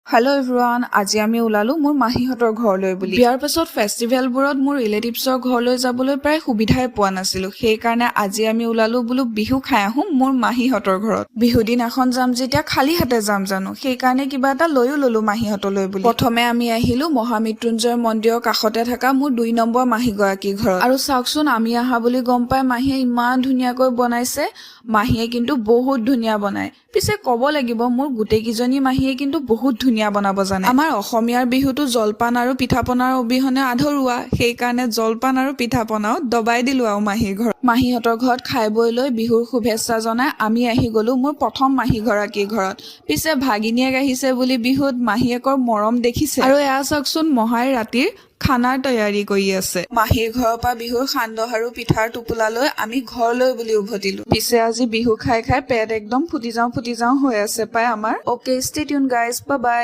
Hello' everyone, আজি আমি ওলালো মোৰ মাহীহঁতৰ ঘৰলৈ বুলি। বিয়াৰ পাছত ফেষ্টিভেলবোৰত মোৰ ৰিলেটিভছৰ ঘৰলৈ যাবলৈ প্ৰায় সুবিধাই পোৱা নাছিলো। সেইকাৰণে আজি আমি ওলালো বোলো বিহু খাই আহোঁ মোৰ মাহীহঁতৰ ঘৰত। বিহু দিনাখন যাম যেতিয়া খালী হাতে যাম জানো? সেইকাৰণে কিবা এটা লৈও ললো মাহীহঁতলৈ বুলি। প্ৰথমে আমি আহিলো মহামৃত্যুঞ্জয় মন্দিৰৰ কাষতে থকা মোৰ 2 নম্বৰ মাহীগৰাকীৰ ঘৰত। আৰু চাওকচোন, আমি অহা বুলি গম পাই মাহীয়ে ইমান ধুনীয়াকৈ বনাইছে। মাহীয়ে কিন্তু বহুত ধুনীয়া বনায়। পিছে ক'ব লাগিব, মোৰ গোটেইকেইজনী মাহীয়ে কিন্তু বহুত ধুনীয়া বনাব জানে। আমাৰ অসমীয়াৰ বিহুটো জলপান আৰু পিঠা পনাৰ অবিহনে আধৰুৱা। সেইকাৰণে জলপান আৰু পিঠা পনাও দবাই দিলো আৰু মাহীৰ ঘৰত। মাহীহঁতৰ ঘৰত খাই বৈ লৈ, বিহুৰ শুভেচ্ছা জনাই আমি আহি গলো মোৰ প্ৰথম মাহীগৰাকীৰ ঘৰত। পিছে ভাগিনীয়েক আহিছে বুলি বিহুত মাহীয়েকৰ মৰম দেখিছে। আৰু এয়া চাওকচোন, মহাই ৰাতিৰ খানাৰ তৈয়াৰী কৰি আছে। মাহীৰ ঘৰৰ পৰা বিহুৰ সান্দহ আৰু পিঠাৰ টোপোলা লৈ আমি ঘৰলৈ বুলি উভতিলো। পিছে আজি বিহু খাই খাই পেট একদম ফুটি যাওঁ ফুটি যাওঁ হৈ আছে পাই আমাৰ। Okay, stay tune guys, bye.